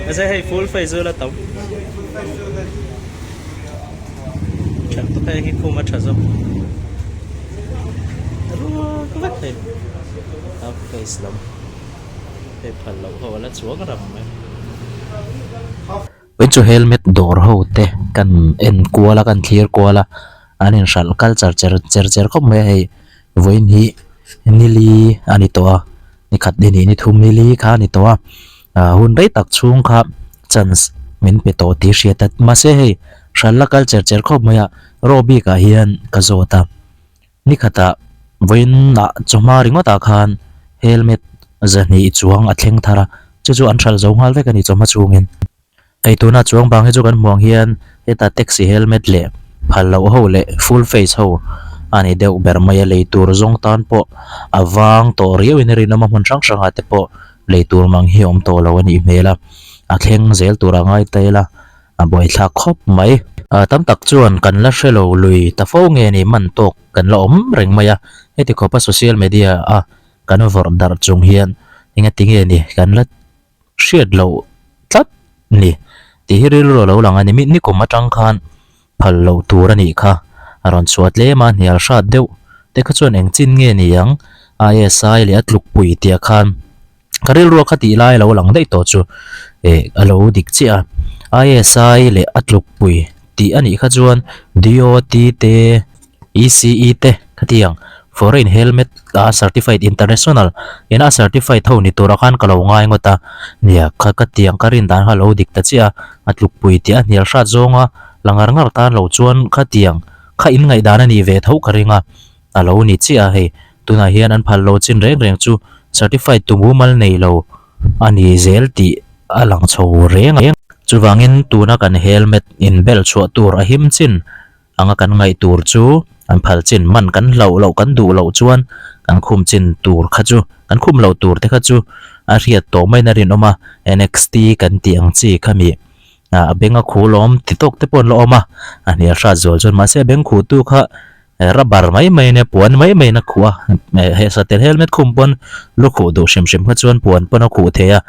Mahse hei full face chu la tam. That tak hei hi khum a tha zawk. Ruak vek hei. Half face lam. Hei phal loh ho a la chuang ram mai. Vawiin chu helmet dawr ho te kan en kual a kan thlir kual a an inhralh kal char cher cher cher khawp mai a hei vawiin hi nili a ni tawh a nikhat ni hnih ni thum nili kha a ni tawh a ah hun rei tak chhung kha chance min pe tawh tih hriat a mahse hei hralh la kal cher cher khawp mai a raw bik ah hian ka zawt a. Ni khatah vawiinah chawhma ringawtah khan helmet zahnih chuang a thleng thar a, chu chu an hralh zo nghal vek a ni chawhma chhungin. Hei tuna chuang bang hi chu kan hmuh ang hian heta taxi helmet leh phal loh ho leh full face ho a ni deuh ber mai a, lei tur zawng tan pawh a vang tawh riauin a rinawm a, hmun hrang hrangah te pawh lei tur mang hi a awm tawh lo a nih hmel a, a thleng zel turah ngai ta ila. A buaithlak khawp mai. Tam tak chuan kan la hre lo lui ta fo nge ni man tawk kan la awm reng mai a, heti khawpa social media a kan vawrh darh chung hian engati nge ni kan la hriat loh tlat ni tih hi rilru a lo lang a ni. Mi nikum atang khan phal loh tur a nih kha a rawn chhuah tlem a, hnial hrat deuh te kha chuan eng chin nge ni ang ISI leh a tlukpui tih ah khan Ka rilru a kha tih lai a lo lang daih tawh chu eh a lo dik chiah a, ISI leh a tlukpui tih a nih kha chuan DOT te ECE te khatiang foreign helmet a certified international ina a certified ho ni turah khan ka lo ngai ngawt a, nia kha ka tiang ka rin dan kha a lo dik ta chiah a, a tlukpui tih a hnial hrat zawnga la ngar ngar tan lo chuan khatiang kha in ngaihdan a nih ve tho ka ring a. A lo ni chiah a hei, tunah hian an phal lo chin reng reng chu certified tu mumal nei lo a ni zel tih a lang chho reng a. Chuvangin tuna kan helmet in bel chhuah tur a him chin anga kan ngaih tur chu an phal chin man kan hlauh loh kan duh loh chuan kan khum chin tur kha chu kan khum loh tur te kha chu a hriat tawh maiin a rinawm a, NXT kan tih ang chi kha mi a beng a khu lawm ti tawk te pawh an la awm a, a hnial hrat zual chuan mahse a beng khuhtu kha Rubber mai mai ania puan mai mai in a khuh a he satel helmet khum pawn lu khuh duh hrim hrim kha chuan puan pawn a khuh thei a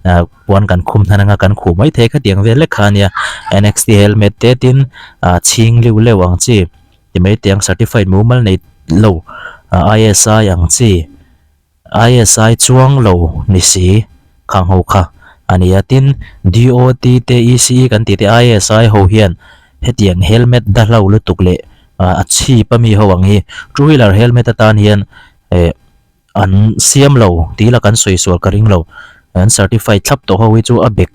ah puan kan khum hnan anga kan khuh mai thei khatiang vel lek kha ania NXT helmet te tin ah chhing leu leu ang chi ti mai te ang certified mumal nei lo ISI ang chi. ISI chuang lo ni si khang ho kha a ni a, tin DOT te ECE kan tih te ISI ho hian hetiang helmet dahlo lutuk leh a chhip a mi ho ang hi two wheeler helmet atan hian eh an siam lo tih la kan sawi sual ka ring lo an certified thlap tawh ho hi chu a bag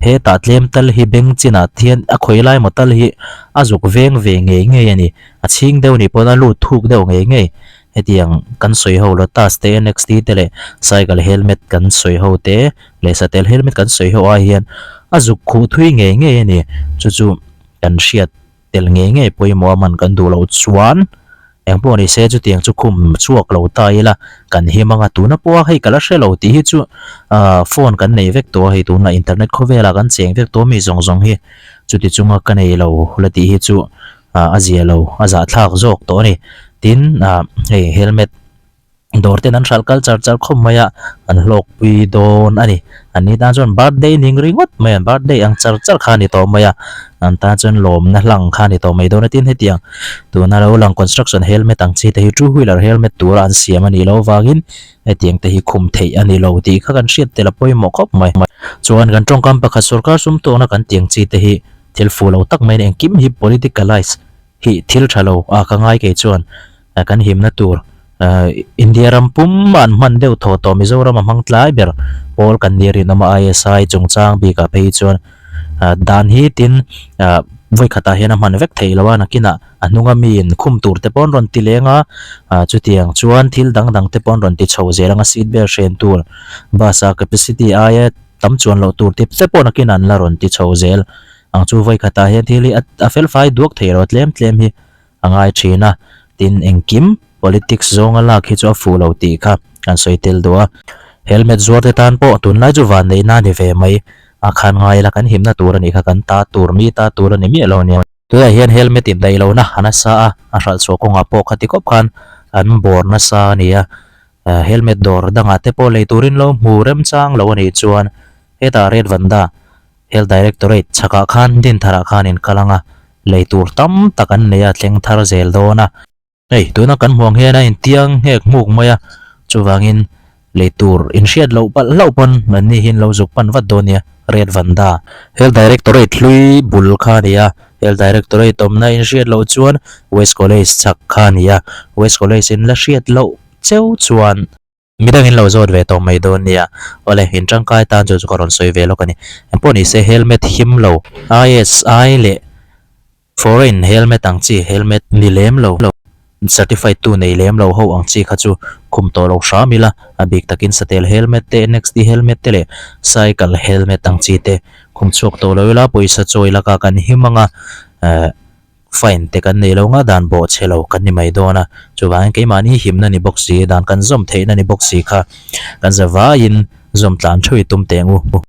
Hetah tlem tal hi beng chinah thian a khawi lai maw tal hi a zuk veng ve ngei ngei a ni. A chhing deuh nih pawn a lut thuk deuh ngei ngei. Hetiang kan sawi ho Lotus te, NXT te leh cycle helmet kan sawi ho te leh satel helmet kan sawi ho ai hian a zuk khuh thui ngei ngei a ni. Chu chu kan hriat tel ngei ngei pawimawh a man kan duh loh chuan eng pawh ni se chutiang chu khum chhuak lo ta ila kan him anga tuna pawha hei ka la hre lo tih hi chu ah phone kan nei vek tawh a hei tunah internet khawvelah kan cheng vek tawh a mi zawng zawng hi chuti chunga ka nei lo la tih hi chu ah a zia lo a zahthlak zawk tawh a ni tin ah hei helmet. Dawr ten an hralh kal char char khawp mai a, an hlawk pui dawn a ni. An ni tan chuan birthday ning ringawt mai a, birthday ang char char kha a ni tawh mai a, an tan chuan lawmna hlang kha a ni tawh mai dawn a tin hetiang tuna lo lang construction helmet ang chi te hi two wheeler helmet tura an siam a nih loh avangin hetiang te hi khum theih a ni lo tih kha kan hriat tel a pawimawh khawp mai. Chuan kan tawngkam pakhat sorkar sum tawkna kan tiang chi te hi thil fuh lo tak mai a ni, engkim hi politicalise hi thil tha lo a ka ngai kei chuan kan himna tur India ram pum an hman deuh thaw tawh Mizoram a hmang tlai ber pawl kan nia rinawm a ISI chungchang bikah phei hi chuan dan hi tin vawikhatah hian a hman vek theih loh a nakinah a hnunga miin khum tur te pawh an rawn ti leng a chutiang chuan thil dang dang te pawh an rawn ti chho zel ang a seat belt hren tur bus a capacity aia tam chuan loh tur te pawh nakinah an la rawn ti chho zel ang chu vawikhatah hian thil hi a felfai duak thei lo a tlem tlem hi a ngai thin a, tin engkim politics zawnga lak hi chu a fuh lo tih kha kan sawi tel duh a, helmet zuar te tan pawh tunlai chu vanneihna a ni ve mai a khan ngai ila kan himna tur a nih kha kan ta tur mi ta tur a ni miah lo nia. Tunah hian helmet indaih lohna a nasa a, a hralh chhuah kawngah pawh khati khawp khan an bawr nasa a ni a, helmet dawr dangah te pawh lei turin lo hmu remchang lo a nih chuan. Hetah Red Vanda Health Directorate chhakah khan Dintharah khan in kal anga lei tur tam tak an nei a thleng thar zel dawn a. Hei tuna kan hmuh ang hian a intiang nghek hmuk mai a, chuvangin lei tur inhriat loh palh hlauh pawn mahni hi an lo zuk pan vat dawn nia, Red Vanda Health Directorate hlui bul kha a ni a, Health Directorate awmna inhriat loh chuan West College chhak kha a ni a, West College in la hriat loh cheu chuan. Midang in lo zawt ve tawh mai dawn nia. Awle, in tangkai tan chu chu ka rawn sawi ve lawk a ni. Engpawh ni se helmet him lo, ISI leh foreign helmet ang chi helmet ni lem lo, certified tu nei lem lo ho ang chi kha chu khum tawh lo hram ila, a bik takin satel helmet te, NXT helmet te leh cycle helmet ang chi te khum chhuak tawh lo ila, pawisa chawi laka kan him anga, eh. Fine te kan nei lo nga dan bawh chhe lo kan ni mai dawn a, chuvangin keimahni himna ni bawk si, dan kan zawm theihna ni bawk si kha kan za vaiin zawm tlan theuh i tum teh ang u.